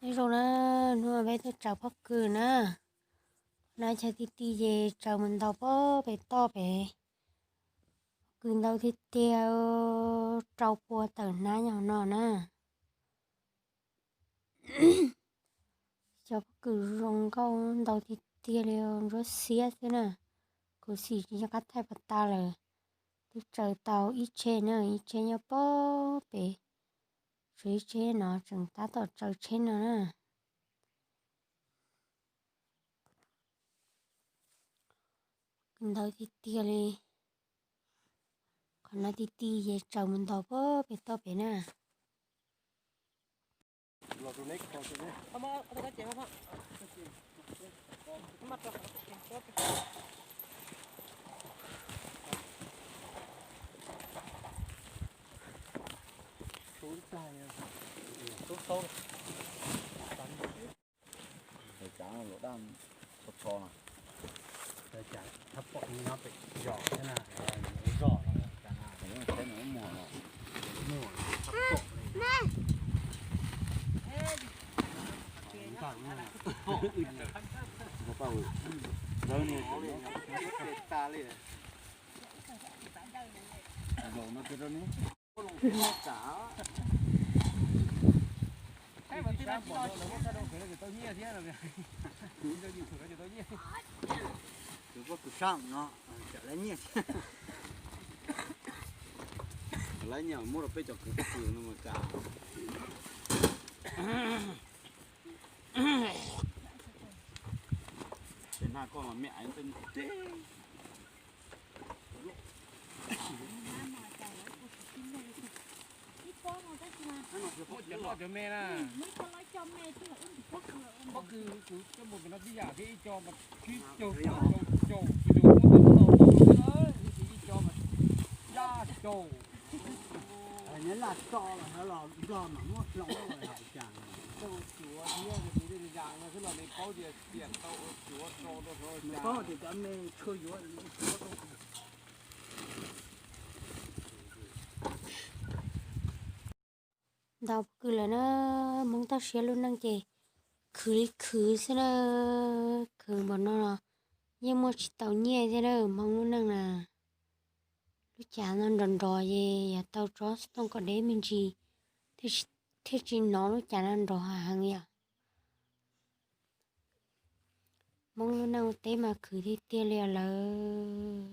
Nyob zoo na, hnub no peb tuaj tsaws pob kws na. Qhov no chaw ti ti ces tsaws mus ntaus pob pem toj pem. Pob kws ntau tiag tiag, rau pua tawm hnab nyob hauv no na. Cov pob kws zoo nkauj ntau tiag tiag li, ntsuab xiab xwb na. Khuv xim tsis nco qab thaij pas tas lawm. Twb tsaws tau ib tsheb na, ib tsheb nyob pob pem. Tshuav ib tsheb no tseem tab tom tsaws tsheb no na. Ntau tiag tiag li. Qhov no ti ti ces tsaws mus ntaus pob pem toj pem na. Tawv cav luam daj tsho tsho no. Tawv cav thab pom no pem zos thiab na, zos los cas na. Tawv cav no muag los muag thab pom li. Tawv ni tas li. Zaum no kiag rau neb. Tus poj kws sab no, tsam lawv nyiaj, lawv nyiaj muab rau peb cov kwv tij no mas cas. Peb haj koj mas me aiv tej. Cov loj cov me na. Pob kws kuv coj mus pem no tib yam thiab, ib co mas tsib caug, rau caug, kuv yuav muab tej no tau xwb, ib co mas yaj caug. Nyob laj tso los los nplog mas muab hloov los hais cas. Ua cuav thiab tus dej yas no xwb los nws paub tias tiam tau ua cuav tso rau hauv cas. Paub tias cov me tshuaj yuav cuav rau. Ntau pob kws lawm na, Hmoob toj siab lub neej ces khwv li khwv xwb na, khwv npaum no los yeej muaj tsis tau nyiaj thiab na, Hmoob lub neej na. Lub cav no nrov nrov ces yog tau tsob xov tooj kom deb me ntsis thiaj tsis hnov lub cav no nrov heev yom. Hmoob lub neej ua teb mas khwv tiag tiag li os lawm.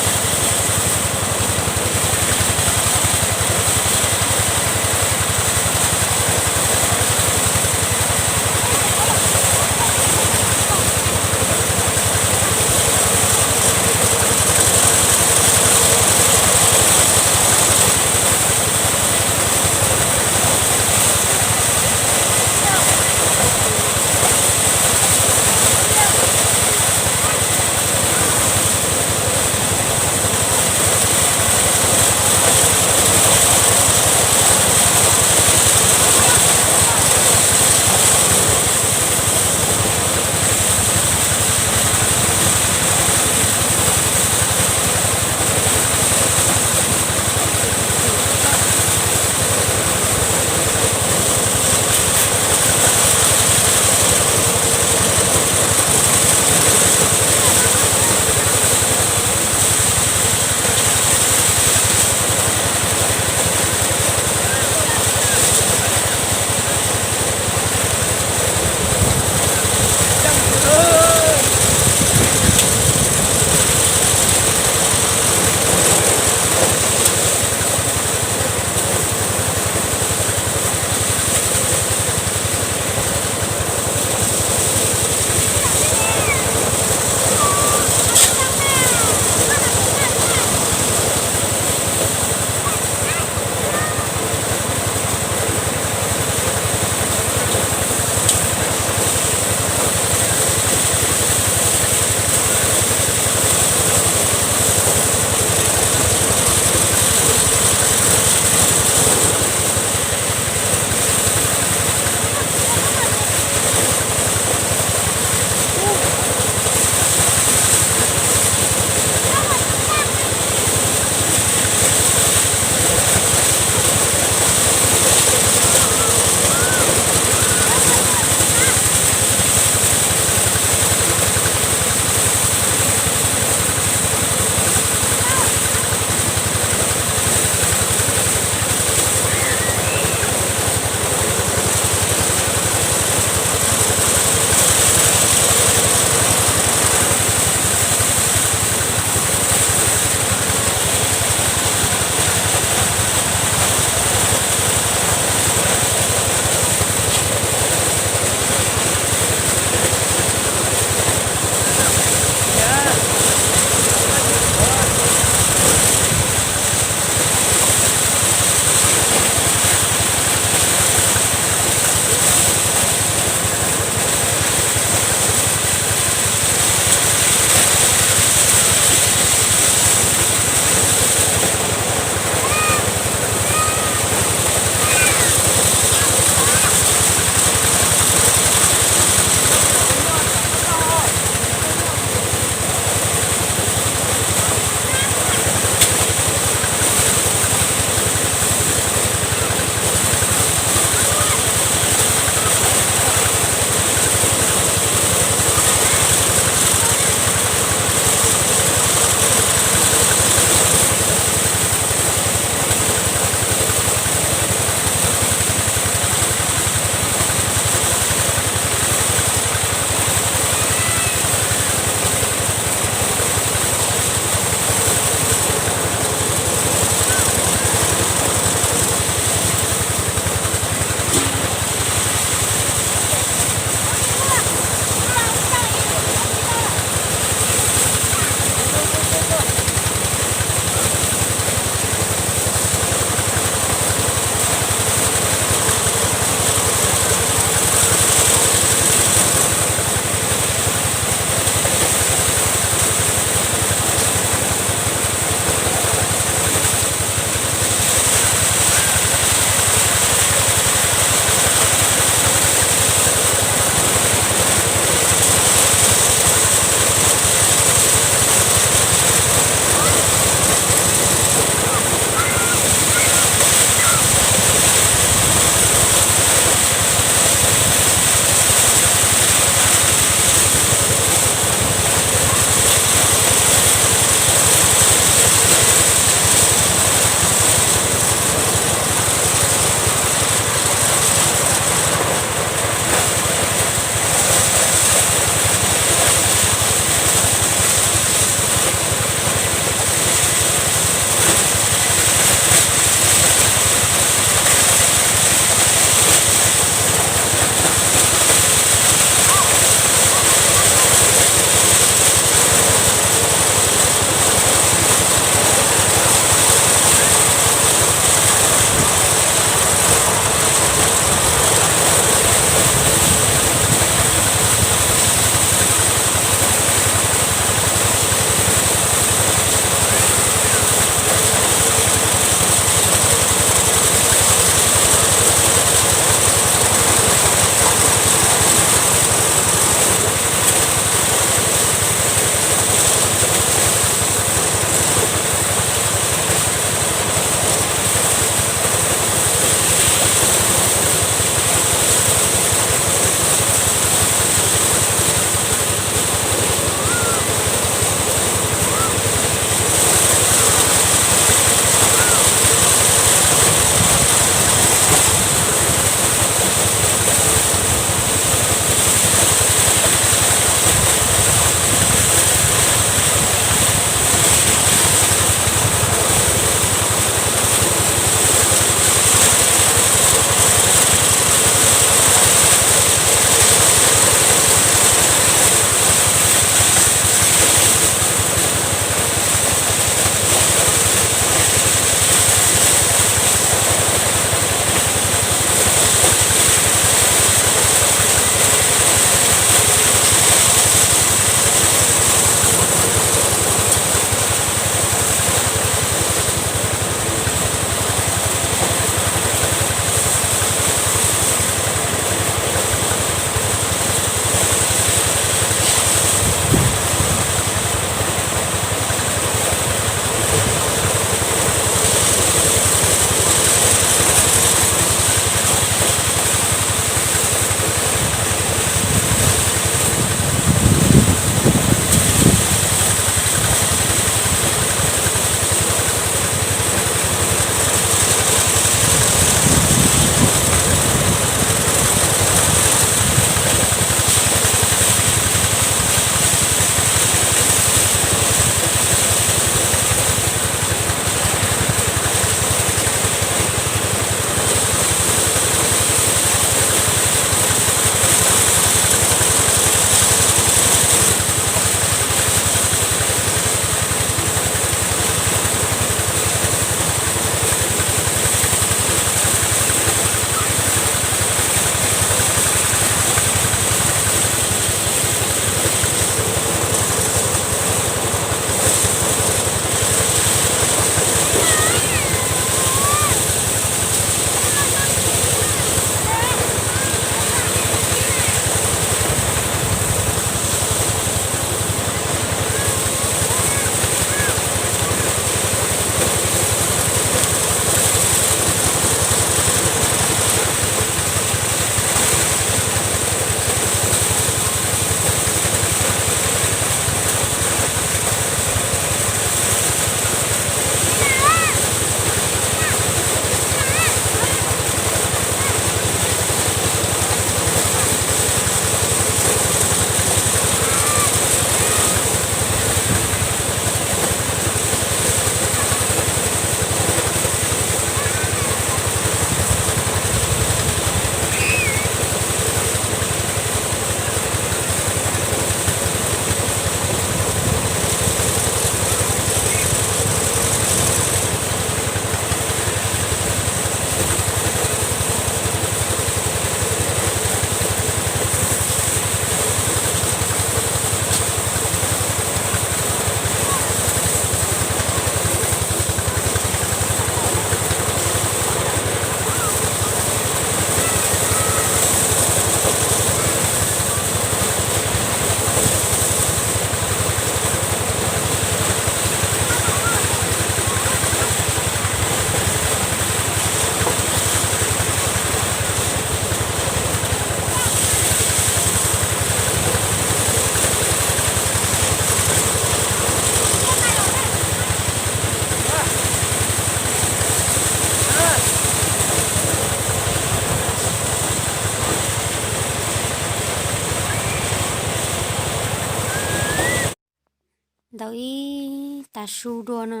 Ntaus ib tas su dua no,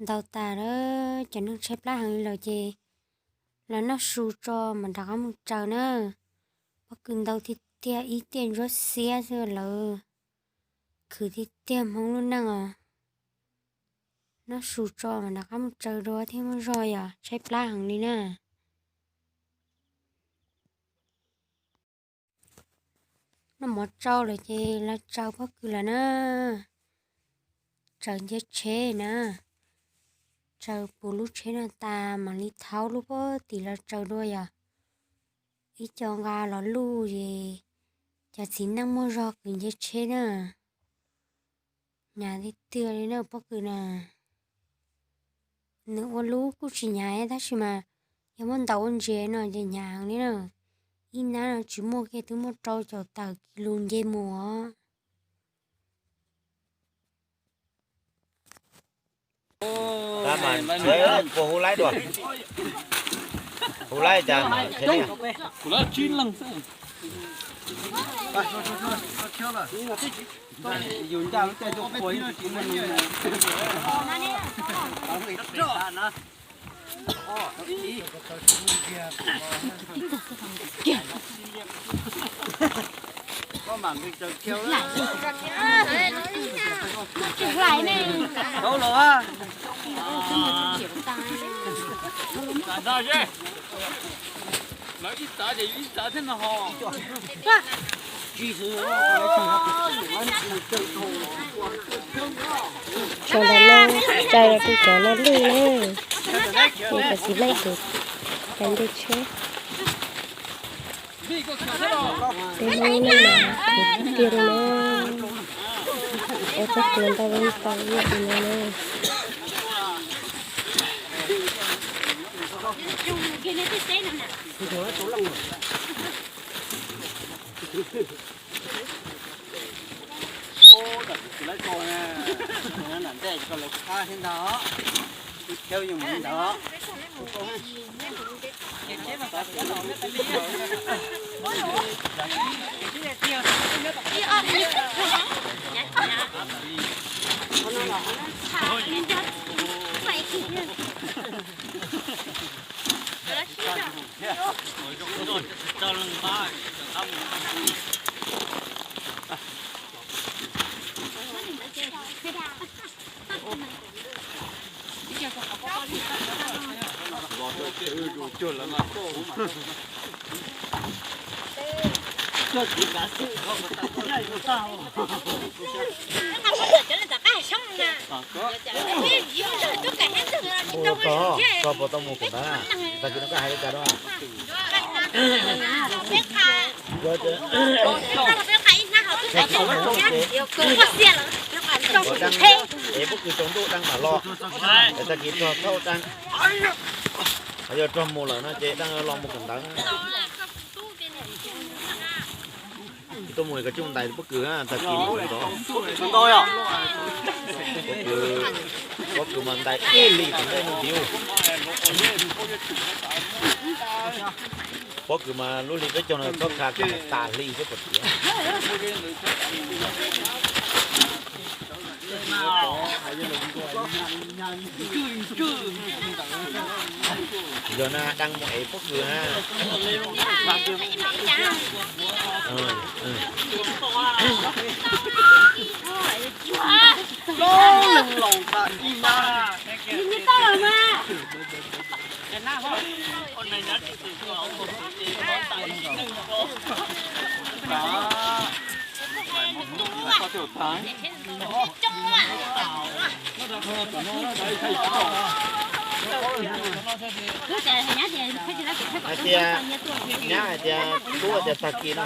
ntaus tas lawm cov neeg tshaib plab heev li lawm ces lawv noj su tso mam rov qab mus tsaws na. Pob kws ntaus tiag tiag ib tiaj ntsuab xiab xwb lawm, khwv tiag tiag Hmoob lub neej os. Noj su tso mam rov qab mus tsaws dua thiaj muaj zog yom, tshaib plab heev li na. Noj mov tsau lawm ces los tsaws pob kws lawm na. Tsaws nce tsheb na, tsaws puv lub tsheb no tas mam li thaub lub pob tim los tsaws dua yom. Ib co nqa los luj es cov txiv neej muaj zog kws nce tsheb na. Hnyav tiag tiag li na pob kws na. Nws ua lub kuj tsis hnyav tab sis mas yog muab ntaus ua ntses no ces hnyav heev li na. Ib nab no tsis muaj kiag twb muaj rau caum tawm kis lus nce mus os. Puas hu laib dua? Hu laib cas mas Lawv ib txav ces yus ib txav thiab no ho. Tso ntawm no, tsaws los rau cov no luj na. Cov txiv neej kws cov nce tsheb, peb Hmoob neej mas khuv tiag li na. Ua txoj hlua ntau ntau ib yam li no na. Ua tog, koj puas tau mus kawm ntawv na? Tag kis no koj hais li cas dua? Yog tias txhob mus ces, es pob kws tsaus ntuj dab mam los, es tag kis txog thaum dab, yog txog mus lawm no ces dab los mus kawm ntawv. Tuaj mus koj coj ntais pob kws tag kis mus ntov. Pob kws, pob kws mas ntais ib hlis tom ntej no ntiav. Pob kws mas lub hli peb caug no txhob kha kiag tas hli xwb puas tiav. Yog na, dab mus ev pob kws na. Hais tias, nyab hais tias, tub hais tias tag kis no.